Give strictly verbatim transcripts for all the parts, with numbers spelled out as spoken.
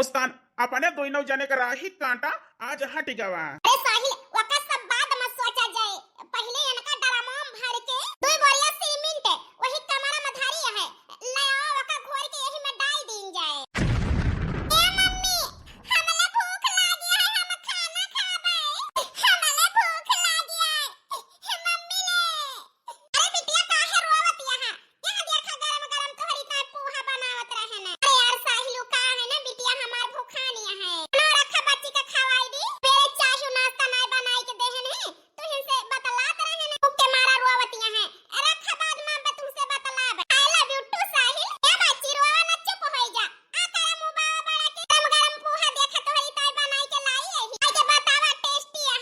मुस्कान, अपने दोनों जने के राही कांटा आज हट गवा। अरे साहिल, ओका सब बाद में सोचा जाए, पहिले इनका ड्रमवा में भर के दुई बोरिया सीमेंट वही कमरा में धरी है, ले आओ, ओका घोर के यही में डाल दीन जाए। ए मम्मी, हमले भूख लागी है, हम खाना खाबे। हमले भूख लागी है। हे मम्मी ले। अरे बिटिया, काहे रोवत यहाँ? यहाँ देखा, गरम गरम तोहरी ताई पोहा बनावत रहे ना। अरे यार साहिलू, का है ना बिटिया, हमार भूखानी है। ना रखा, बच्ची का खवाई दी। मेरे चाही नाश्ता नाय बनाई के देहन है। तुहिन से बतलात रहे ना, भूख के मारा रोवतिया है। रखा, बाद में अब तुमसे बतलाब। I love you too साहिल। ए बच्ची, रोवा ना, चुप होई जा। आ तारा मुंह बावा बड़ा के गरम गरम पोहा देखा तोहरी ताई बनाई के लाई है। आई के बतावा, tasty है।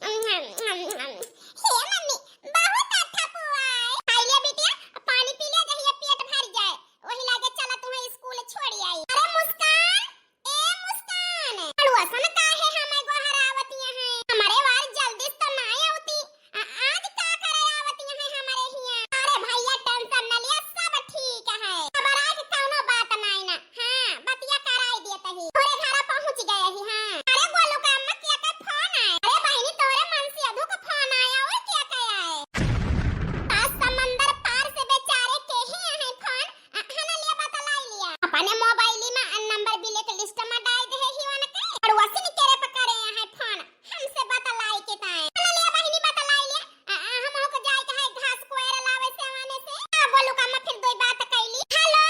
हे मम्मी, बहुत अच्छा पोहा है। खाई ले बिटिया, पानी पी ले, जहिया पेट भर जाए। वही लागे चला तुम्हें स्कूल छोड़ी आई। अरे मुस्कान, ए मुस्कान, अड़ुआ सन काहे हमें गोहरावतिया है? हमारे वार जल्दी से तो ना आवती। आ-, आज का करे आवतिया है हमारे हिया? अरे भैया tension न लिया, सब ठीक है। घबराए के कौनो बात नाई ना। हाँ, बतिया कराई दिए तही। तोरे घरा पहुँच गए ही, हाँ। अरे गोलू का अम्मा किया के फोन आए। अरे बहिनी तोरे मन से अधू का फोन आया और क्या कहे आए? सात समंदर पार से बेचारे के ही आए फोन। आ, हना लिया, बतलाई लिया। अपने मोबाइल में नंबर ब्लैक लिस्ट में डाल दे ही उनके। और वसिन केरे पकड़े हैं फोन। हमसे बतलाई के ताए। हना लिया बहिनी, बतलाई लिया। आ, आ, हम होके जाए के है घास कोयर लावे से आने से। आ, बोलू का मैं फिर दो बात कैली। हेलो।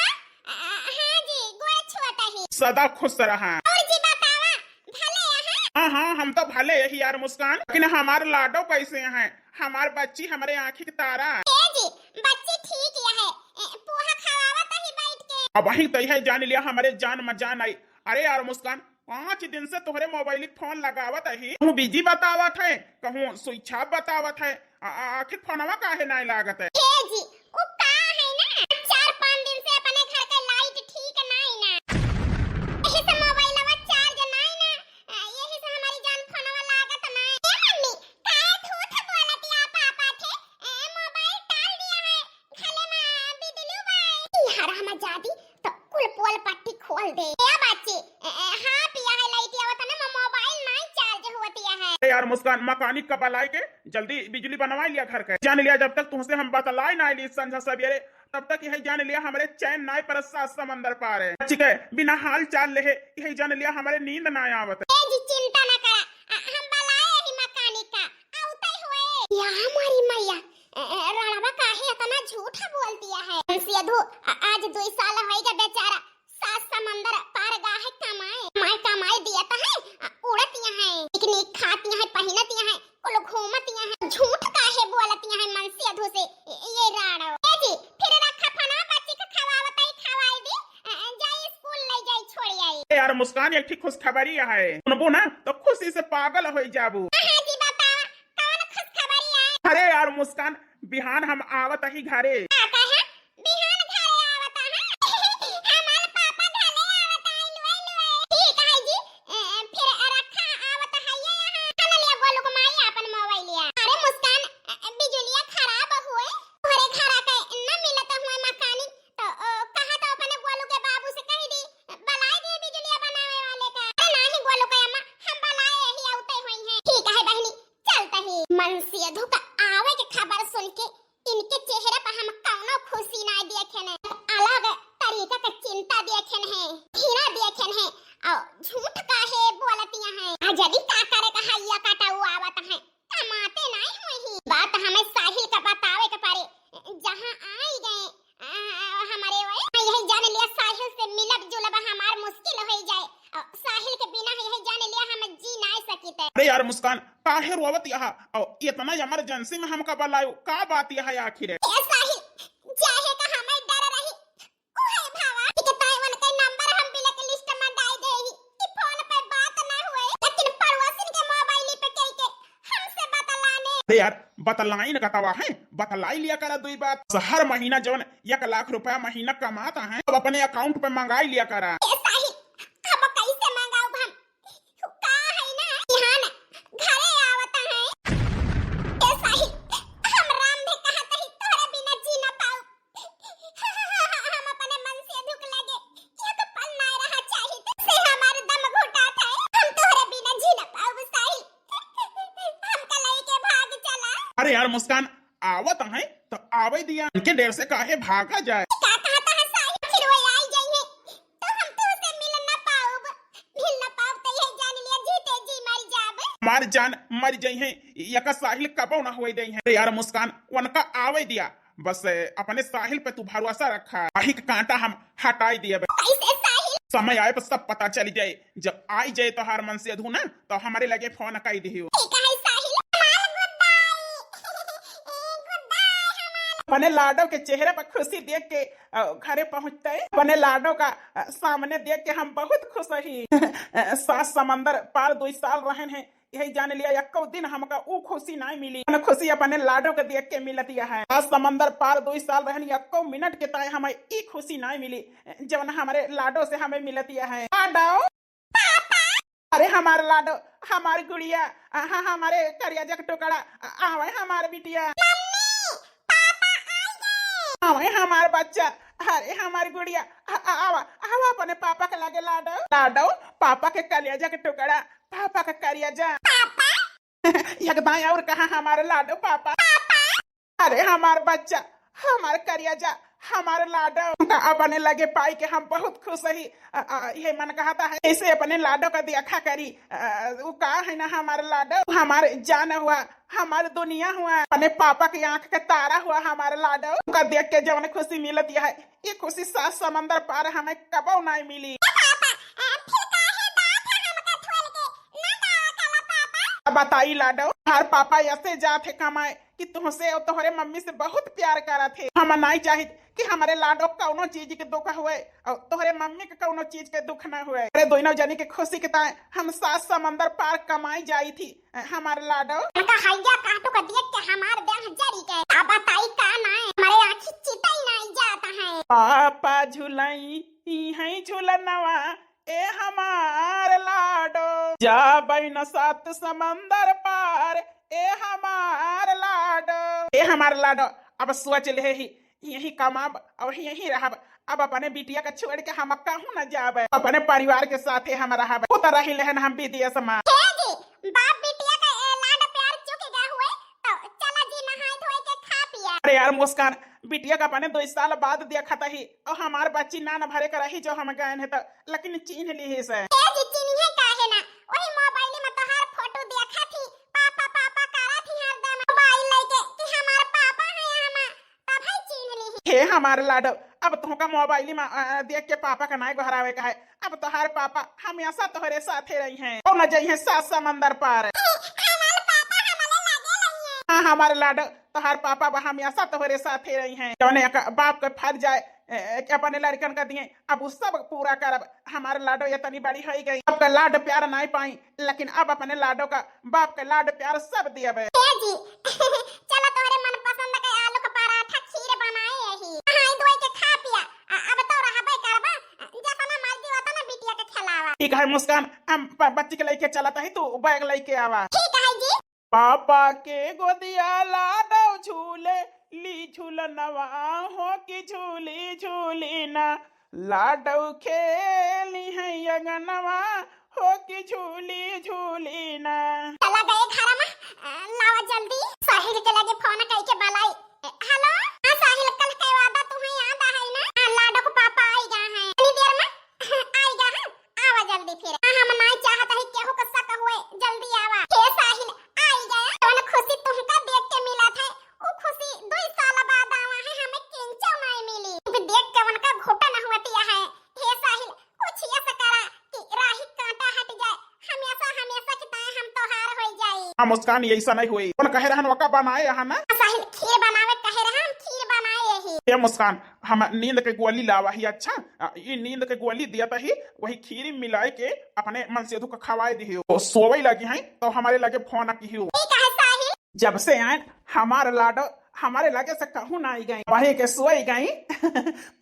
आ, हाँ जी, गोड़ छुअत ही। सदा खुश रहा। और जी बतावा, भले हैं? हाँ, हाँ, हम तो भले यही यार मुस्कान, लेकिन हमार लाडो कैसे हैं? हमार बच्ची हमरे आँखी के तारा। ए जी, बच्ची ठीक यह है। ए, पोहा खवावत ही बैठ के। अब वही तय है, जान लिया हमरे जान में जान आई। अरे यार मुस्कान, पाँच दिन से तोहरे मोबाइल फोन लगावत ही, कहूँ बिजी बतावत है, कहूँ स्विच ऑफ बतावत है। आ, आ, आखिर फोनवा काहे नाय लागत है? ए जी, उ का है ना, चार पाँच दिन से अपने घर के लाइट ठीक नाय ना, यही से मोबाइलवा चार्ज नाय ना, आ, यही से हमारी जान फोनवा लागत नाय। ए मम्मी, काहे झूठ बोलत या पापा थे? ए, मोबाइल टाल दिया है, घले में बिजली बाई। ई हरा हम जादी तो कुल पोल पट्टी खोल दे। ए बच्ची, ए, ए, हाँ पिया है, लाइट आवत ना, मो-, मोबाइल नाय चार्ज होतिया है। अरे यार मुस्कान, मैकेनिक का बलाए के जल्दी बिजली बनवाई लिया घर के। जान लिया, जब तक तुमसे हम बतलाई ना ली संझा सवेरे, तब तक यही जान लिया हमरे चैन नाय पर सात समंदर पार है। बच्ची के बिना हाल चाल लेहे यही जान लिया हमरे नींद नाय आवत। ए जी, चिंता ना करा, आ, हम बलाए ही मैकेनिक का, आवते हुए। या हमारी मैया, ए, ए, रणवा काहे इतना झूठ बोलतिया है? सिद्धू, आ, आज दुई साल होइगा बेचारा, सात समंदर पार गा है कमाए। कमाए, कमाए दिया तो है, आ, उड़तिया है, पिकनिक खातिया है, पहिनतिया है, कुल घूमतिया है। झूठ काहे बोलतिया है मन सिद्धू से, ए, ये राणो। ए जी, फिर रखा फना, बच्ची के खवावत ही खवाई दी, आ, जाई स्कूल ले जाई, छोड़ी आई। ए यार मुस्कान, एक ठीक खुशखबरी है, सुनबू ना तो खुशी से पागल हो जाबू। हाँ, हाँ जी, बतावा, कौन खुशखबरी है? अरे यार मुस्कान, बिहान हम आवत ही घरे। का कहे? बिहान घरे आवत है? हमार पापा घरे आवत है, लुए लुए। ठीक है जी, ए, फिर रखा, आवत है ये यहाँ। हन लिया गोलू को माई आपन मोबाइल लिया। अरे मुस्कान, ए, बिजुलिया खराब हुए, तोहरे घरा के न मिलत हुए मैकेनिक, तो, ओ, कहा तो अपने गोलू के बाबू से कह दी, बलाए दे बिजुलिया बनावे वाले का। अरे नाही गोलू के अम्मा, हम बलाए यही आवते हुई हैं। ठीक है बहनी, चलते ही। मन सिद्धू का आवे के खबर सुन के इनके चेहरे पर हम कौनो खुशी ना देखे ने, अलग तरीका के चिंता देखे ने, घृणा देखे ने, और झूठ काहे बोलतिया हैं। आ जदी का करे का हैया काटा वो आवत हैं, कमाते नहीं हुई ही। बात हमें साहिल का बतावे के पड़े, जहाँ आई गए, आ, हमारे वही, यही जान लिया साहिल से मिलब जुलब हमार मुश्किल हो जाए, और साहिल के बिना यही जान लिया हम जी नहीं सकित। अरे यार मुस्कान, काहे रोवत यहाँ? और इतना इमरजेंसी में हमका बुलायो, का बात यह है आखिर? ए साहिल, चाहे का हमें डर रही, ओहे भावा, कि ताई उनके नंबर हम ब्लैक लिस्ट में डाल दे ही, कि फोन पे बात ना हुए, लेकिन पड़ोसिन के मोबाइल पे कह के हमसे बतलाने। अरे यार, बतलाइन का तवा है, बतलाई लिया करा दुई बात। हर महीना जवन एक लाख रुपया महीना कमाता है, अब अपने अकाउंट पे मंगाई लिया करा। ए साहिल, अब कैसे मंगाऊ हम? का है ना, बिहान घरे आवत है। ए साहिल, हम राम भी कहत ही तोहरे बिना जी ना पाऊ। हम अपने मन से दुख लगे, एक पल ना रहा चाहित। से हमार यार मुस्कान, आवत हैं तो आवे दिया, इनके डर से काहे भागा जाए। का कहता है साहिल, फिर वो आई जाइए तो हम तो उसे मिल ना पाउब, मिल ना पाउब तो यह जान लिया जीते जी मर जाब। हमार जान मर जाई है, यका साहिल कबो ना होए दे है। अरे यार मुस्कान, उनका आवे दिया, बस अपने साहिल पे तू भरोसा रखा, आही के कांटा हम हटाई दिए। कैसे साहिल? समय आए पर सब पता चल जाए। जब आई जाए तोहार मनसेधु ना, तो हमरे लगे फोन कई दिहियो। ठीक है साहिल, हमार गुड्डा आई। ए, गुड्डा आई हमार। अपने लाडो के चेहरे पर खुशी देख के, अ, घरे पहुँचते, अपने लाडो का, अ, सामने देख के हम बहुत खुश ही। अ, सात समंदर पार दो साल रहन है, यही जान लिया, यक्को दिन हमका ऊ खुशी नाई मिली, जौन खुशी अपने लाडो के देख के मिलत है। सात समंदर पार दो साल रहन, यक्को मिनट के ताए हमें ई खुशी नाई मिली, जौन हमरे लाडो से हमें मिलत है। लाडो, अरे हमार लाडो, हमार गुड़िया, हाँ, हमारे करियाजा के टुकड़ा, आवे हमार बिटिया। मम्मी, पापा आ गए। आवे हमार बच्चा, अरे हमार गुड़िया, आ, आ, आवा, आवा अपने पापा के लगे लाडो। लाडो, पापा के कलियाजा के टुकड़ा, पापा के कलियाजा। पापा? एक दाई और कहा हमार लाडो पापा। पापा? अरे हमार बच्चा, हमार करियाजा, हमार लाडो। उनका अपने लगे पाई के हम बहुत खुश ही। अ, अ, ये मन कहता है, ऐसे अपने लाडो का देखा करी। अ, वो का है ना हमार लाडो, हमार जान हुआ, हमार दुनिया हुआ, अपने पापा की आँख के तारा हुआ हमार लाडो। उनका देख के जवन खुशी मिलती है, ये खुशी सात समंदर पार हमें कबो नाई मिली। ए पापा, अ, फिर काहे दांत है हमका खोल के? ना दावा काला पापा। अब बताई लाडो, हर पापा ऐसे जात है कमाए कि तुहसे और तोहरे मम्मी से बहुत प्यार करत है। हम नाई चाहित कि हमरे लाडो कौनो चीज के दुख हुए और तोहरे मम्मी के कौनो चीज के दुख ना हुए। अरे दोनों जनी के खुशी के ताए हम सात समंदर पार कमाई जाई थी, हमार लाडो। उनका हैया काटू का देख के हमार देह जरी गए। अब बताई का नाई, हमारे आँखी चितई नाई जात है। पापा झुलाई है झुलनवा, ए हमार लाडो, जाबै न सात समंदर पार, ए हमार लाडो। ए हमार लाडो, अब सोच ले ही, यही कमाब और यही रहब। अब अपने बिटिया का छोड़ के हम कहूँ न जाबे, अपने परिवार के साथे हम रहबे। खुद रही लेहन हम विदेश में। हे जी, बाप बिटिया का ए लाड प्यार चुक गए हुए, तो चला जी नहाए धोए के खा पिया। अरे यार मुस्कान, बिटिया का अपने दो साल बाद देखत ही, और हमार बच्ची ना न भरे के रही जो हम गए हैं तो, लेकिन चीन्ह ली ही से। हे जी, चीन्हे काहे ना, वही मोबाइल में तोहार फोटो देखत ही, पापा पापा करत ही हरदम मोबाइल लेके कि हमार पापा है हमार। तब है चीन्ह ली। हे हमार लाडो, अब तोहका मोबाइल में, अ, देख के पापा का नाई गोहरावे का है। अब तोहार पापा हमेशा तोहरे साथे रही हैं, और न जइहें सात समंदर पार। हमार पापा हमारे लगे रही हैं। हाँ हमार लाडो, तोहार पापा बा हमेशा तोहरे साथे रही हैं। जौने एक बाप के फर्ज आए, ए, कि अपने लड़कन का दिए, अब उ सब पूरा करब। हमार लाडो ये तनी बड़ी होई गई, आपका लाड प्यार नाई पाई, लेकिन अब अपने लाडो का बाप के लाड प्यार सब दियबे। ए जी, चलो तोहरे मनपसंद के आलू के पराठा खीर बनाए यही। नहाई धोई के खा पिया, आ, अब तो रहबे करबा, जतना मर्जी ओतना बिटिया के खिलावा। ठीक है मुस्कान, हम ब-, बच्ची के लेके चलत ही, तू बैग लेके आवा। ठीक है जी। पापा के गोदिया लाडो झूले ली झूलनवा हो कि झूली झूली ना। लाडो खेली है अंगनवा हो कि झूली झूली ना। चला गए घर में, अ, लावा जल्दी। साहिल के लगे फोन कई के बलाई। ए, हेलो। हाँ साहिल, कल के वादा तुम्हें याद आ है ना? हाँ, लाडो को पापा आई गा है। इतनी देर में आई गा है। आवा जल्दी फिर। हाँ, हम नाई चाहत है केहू का शक हुए, जल्दी आवा। हे साहिल, आई गया। कौन खुशी तुमका देख के मिला था, वो खुशी दो साल बाद आवा है, हमें किंचो नाई मिली। भी देख के उनका घुटन हुआ दिया है। हे साहिल, कुछ ऐसा करा कि राही कांटा हट जाए, हमेशा हमेशा की तरह हम तोहार हो जाए। हाँ मुस्कान, ये ऐसा नहीं हुई। कौन कहे रहन वका बनाए यहाँ ना? हाँ साहिल, खीर बनावे कहे रहा, हम खीर बनाए यही। ये मुस्कान, हम नींद के गोली लावा ही, अच्छा? आ, ई नींद के गोली दिया ही, वही खीरी मिलाए के अपने मनसेधु का खवाए दिहियो। तो सोवे लगी हैं, तो हमारे लगे फोन किहियो। ठीक है साहिल। जब से आए हमार लाडो, हमारे लगे से कहूँ ना आई गई, वही के सोई गई।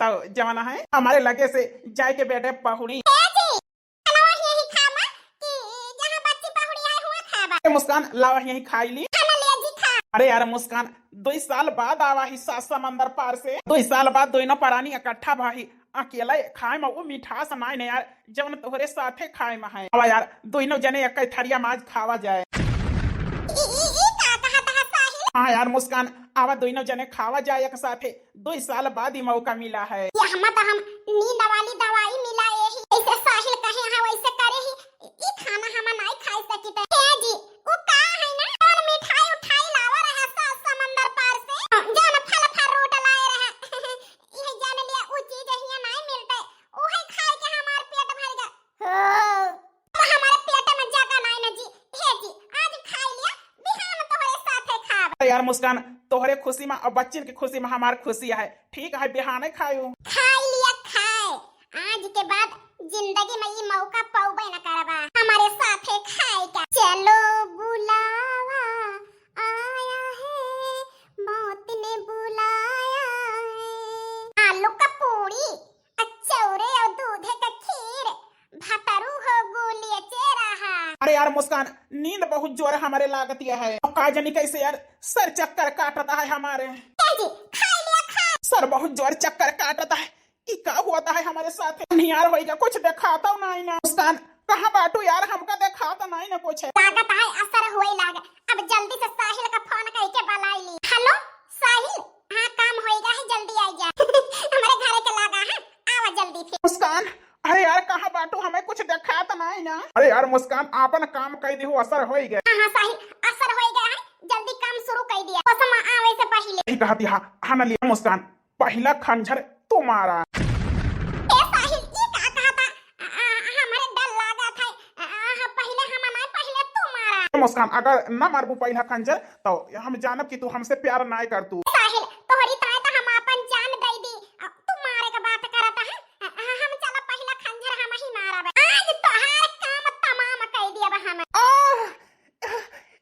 तो जवाना है, हमारे लगे से जाए के बेटे पहुड़ी। ए जी, चलो यही खाबा कि जहाँ बच्ची पहुड़ी है, हुआ खाबा। ए मुस्कान, लावा यही खाई ली। खाना ले जी, खा। अरे यार मुस्कान, दो साल बाद आवा ही सात समंदर पार से। दो साल बाद दोनों परानी इकट्ठा भा ही। अकेला खाए में वो मिठास नाय ने यार, जवन तोहरे साथे खाए में है। आवा यार, दोनों जने एक थरिया में आज खावा जाए। ई, ई, ई का कहा तहा साहिल? हाँ यार मुस्कान, आवा दोनों जने खावा जाए एक साथे, दो साल बाद ही मौका मिला है। ये हम तो हम नींद वाली दवाई मिला यही, ऐसे साहिल कहे हैं वैसे करे ही, ई खाना हम नहीं खाई सकी थे। ए जी, वो का है ना, कौन मिठाई उठाई लावा रहा सा समंदर पार से, जौन फल फ्रूट लाए रहा, ये जान लिया वो चीज हियां नहीं मिलते, उहे खाए के हमार पेट भर गए। हो, अब हमारे पेट में जगह नहीं ना जी। हे जी, आज खाई लिया, बिहान तोहरे साथे खाब। अरे यार मुस्कान, तोहरे खुशी में और बच्चन की खुशी में हमार खुशी है। ठीक है, बिहाने खायू। खाई लिया खाए, आज के बाद जिंदगी में ये मौका पौबे न करबा हमारे साथे खाए का। चलो बुलावा आया है, मौत ने बुलाया है। आलू का पूरी, अ, चौरे और दूधे का खीर, भतरू हो गुलिया चेरा है। अरे यार मुस्कान, नींद बहुत जोर हमारे लागत है। अब का जानी कैसे यार, सर चक्कर काटता है हमारे। ए जी, खाई लिया खा। सर बहुत जोर चक्कर काटता है। ई का होता है हमारे साथ? नियार होइगा, कुछ देखाता नहीं ना। मुस्कान, कहाँ बाटू यार, हमका देखाता नहीं ना कुछ। लागत है असर होए लाग। अब जल्दी से साहिल का फोन करके बुलाई ली। हेलो साहिल, हाँ काम होइगा है, जल्दी आई जा। हमारे घरे के लागा है, आवा जल्दी फिर। मुस्कान, अरे यार कहाँ बाटू, हमें कुछ देखाता नहीं ना। अरे यार मुस्कान, आपन काम कई दिहू, असर होइगा। हाँ हाँ साहिल, असर होइगा है, जल्दी काम शुरू कर दिया। कसम आवे से पहले। ई कहती हाँ, हाँ न लिया मुस्कान, पहिला खंजर तुम्हारा। ए साहिल, ई का कहता? आ, आ, हमरे डर लागत है। आ, आ, पहिले हम नहीं, पहिले तू मारा। मुस्कान, अगर न मारबू पहिला खंजर, तो हम जानब कि तू हमसे प्यार नाय कर तू। साहिल, तोहरी ताय तो हम अपन जान दे दी। आ, तू मारे के बात करत है? आ, आ, हम चला पहिला खंजर हम ही मारब। आज तोहार काम तमाम कर दिया हम। आह!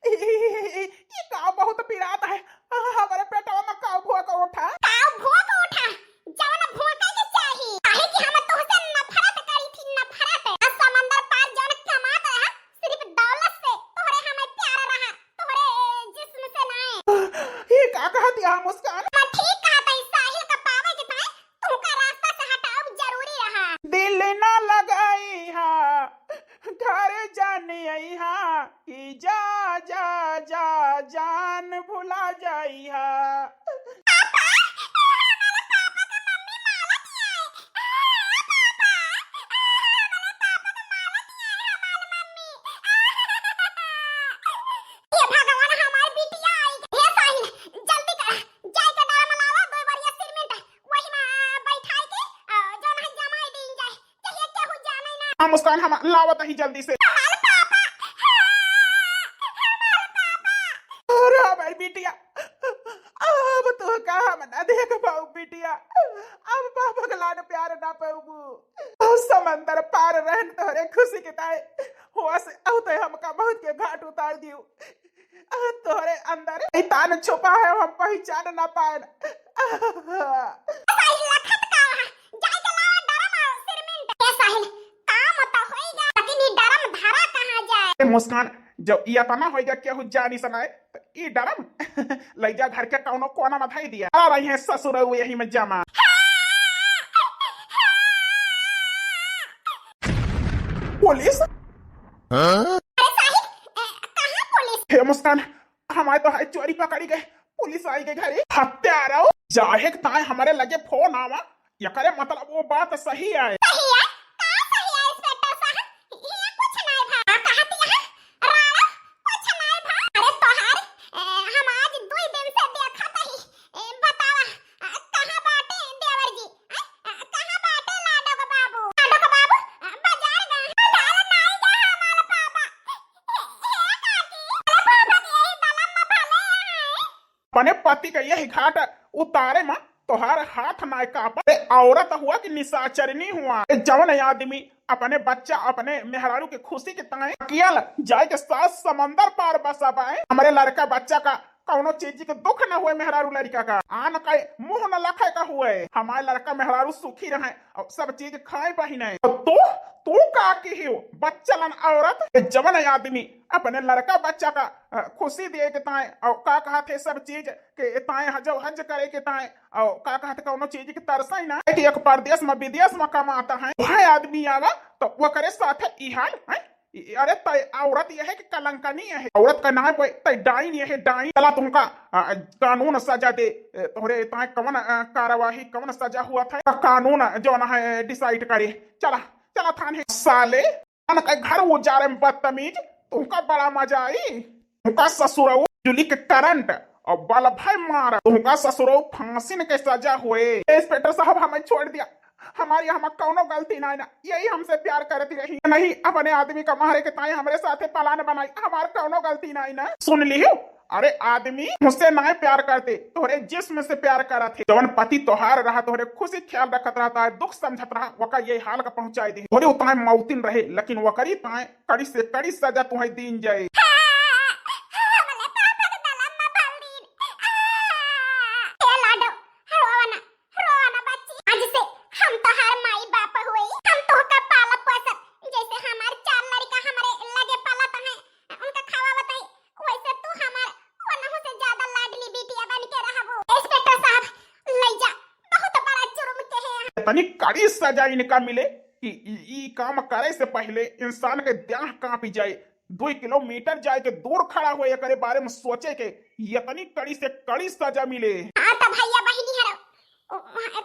ई, ई, ई, ई, ई का बहुत पिरात है? हमरे पेटवा में का भोंक उठा? का भोंक उठा? जवन भोंके के चाही। काहे कि हम तोहसे नफरत करी थी, नफरत। आ समंदर पार जवन कमात रहा, सिर्फ दौलत से तोहरे हमें प्यार रहा, तोहरे जिस्म से नाय। ई का कहत है मुस्कान? हम ठीक कहत है, साहिल का पावे के ताय तुमका रास्ता से हटाव जरूरी रहा। दिल ना लगाई हा, घर जाने आई हा, कि जा, जा, जा, जान भुला जाई हा। पापा, हमारे पापा का मम्मी मारत है। पापा, हमारे पापा का मारत है, हमारे मम्मी। हे भगवान, हमार बिटिया आई। हे साहिल, जल्दी कर, जाए के ड्रम लावा, दो बढ़िया सिरमिट, वही में बैठाई के, अ, जौन है जमाई दीन जाए, चाहे केहू जाने ना। हाँ मुस्कान, हम लावत ही जल्दी से। हमार पापा, हाँ, हमार पापा। अरे हमार बिटिया, अब तो का हम ना देख पाऊ बिटिया, अब पापा के लाड प्यार ना पाऊबू। समंदर पार रहन तोहरे खुशी के ताय, हुआ से अउते हमका मौत के घाट उतार दियो। आ, तोहरे अंदर शैतान छुपा है, हम पहचान ना पाएन। साहिल लखत का वहाँ, जाए के लावा ड्रम और सिरमिट। ए साहिल, काम तो होइगा, लेकिन ई ड्रम धरा कहाँ जाए? ए मुस्कान, जब ई अतना होइगा केहू जानी सनाए, तो ई ड्रम लइ जा घर के कौनो कोना में धई दिया। आ रही है ससुर यही में जमा। पुलिस? हाँ? अरे साहिल, ए, कहाँ पुलिस? हे मुस्कान, हमारे तो है चोरी पकड़ी गए, पुलिस आई गई घरे। हत्यारा, जाहे के ताय हमारे लगे फोन आवा, एकरे मतलब वो बात सही है। सही है? का सही है इंस्पेक्टर साहब? ये कुछ नहीं भा। का कहत है? राणा, कुछ नहीं भा। अरे तोहार, ए, हम आज दुई दिन से देखत ही। ए, बतावा, अ, कहाँ बाटे देवर जी? अ, अ, कहाँ बाटे लाडो के बाबू? लाडो के बाबू, अ, बाजार गए हैं। बाजार नाई गए हमारे पापा। ए, ए, काकी, अरे पापा के यही दलम में भले हैं। अपने पति का यही घाट उतारे में तोहार हाथ नाय कांपत। ए, औरत हुआ कि निशाचरनी हुआ? ए, जवन आदमी अपने बच्चा, अपने मेहरारू के खुशी के ताए अकेल जाए के साथ समंदर पार बसा पाए, हमरे लड़का बच्चा का कौनो चीज के दुख न हुए, मेहरारू लड़का का आन का मुंह न लखे का हुए, हमारे लड़का मेहरारू सुखी रहे और सब चीज खाए पहिने। और तू, तू का की हो बच्चलन औरत, जवन आदमी अपने लड़का बच्चा का, अ, खुशी दिए के ताए और का कहा थे सब चीज के ताए हजो हज करे के ताए और का कहा थे कौनो चीज के तरसाई ना कि एक परदेश में विदेश में कमाता है, वह आदमी आवा तो वो करे साथ ई हाल है। अरे तय औरत यह है कि कलंकनी है, औरत का नाम पे तय डाइन यह है, डाइन। चला तुमका, आ, कानून सजा दे। ए, तोहरे ताए कवन, आ, कार्यवाही, कवन सजा हुआ था, कानून जौन है decide करे। चला, चला थाने। साले, अन के घर उजारे में बदतमीज, तुमका बड़ा मजा आई। तुमका ससुरऊ बिजुली के करंट और बल्ब है मारा, तुमका ससुरऊ फांसिन के सजा हुए। इंस्पेक्टर साहब, हमें छोड़ दिया, हमारी, हम कौनो गलती ना है ना, यही हमसे प्यार करती रही, नहीं अपने आदमी का मारे के ताई हमरे साथे plan बनाई, हमार कौनो गलती ना है ना। सुन लियो, अरे आदमी मुझसे ना प्यार करते, तोहरे जिस्म से प्यार करत है। जवन पति तोहार रहा, तोहरे खुशी ख्याल रखत रहता है, दुख समझत रहा, वका ये हाल का पहुंचाई दी। तोहरे उताए मौतिन रहे, लेकिन वकरी ताए कड़ी से कड़ी सजा तुहैं दीन जाए। ए लाडो, रोवा ना, रोवा ना बच्ची। आज से हम तोहार माई बाप होई। हम तोहका पालब पोसब, जैसे हमार चार लड़का हमरे लगे पलत हैं, उनका खवावत है, वैसे तू हमार ओनहु से ज्यादा लाडली बिटिया बन के रहबो। इंस्पेक्टर साहब, ले जा, बहुत बड़ा जुर्म के है। इतनी कड़ी सजा इनका मिले कि ई, ई काम करे से पहले इंसान के देह कांपी जाए, दुई किलोमीटर जाए के दूर खड़ा हुए एकरे बारे में सोचे के इतनी कड़ी से कड़ी सजा मिले। हाँ तो भैया बहिनी हरो,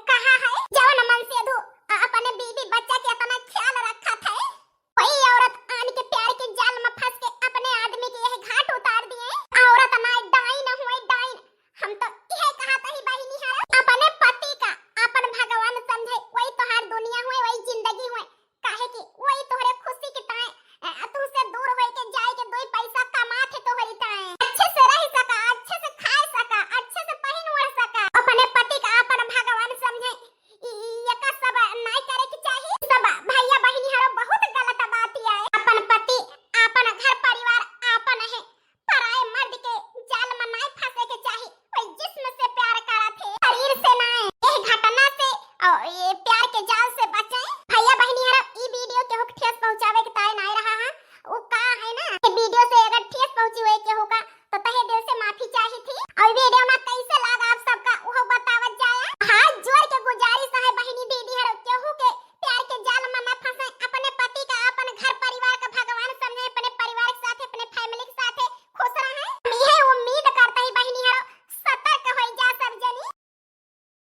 कहा है जवन मनसेधू अपने बीबी बच्चा के इतना ख्याल रखत है, वही औरत आन के प्यार के जाल में फंस के अपने आदमी के यह घाट उतार दिए। औरत ना डाइन हुए, डाइन। हम तो यह कहत ही बहिनी हरो, अपने पति का अपन भगवान समझे, वही तोहार दुनिया हुए, वही जिंदगी हुए। काहे कि वही तोहरे खुशी के ताए, अ, तुहसे दूर होए के जाए के दुई पैसा कमात है तोहरी ताए। अच्छे से रह सका, अच्छे से खाए सका, अच्छे से पहिन ओढ़ सका। अपने पति का अपन भगवान समझे, इ-, इ-, ये का सब नाई करे के चाही। सब भैया बहिनी हरो बहुत गलत बात है। अपन पति, अपन घर परिवार अपन है, पराए मर्द के जाल में नाई फंसे के चाही। कोई जिस्म से प्यार करत है, शरीर से नाई। यह घटना से और ये प्यार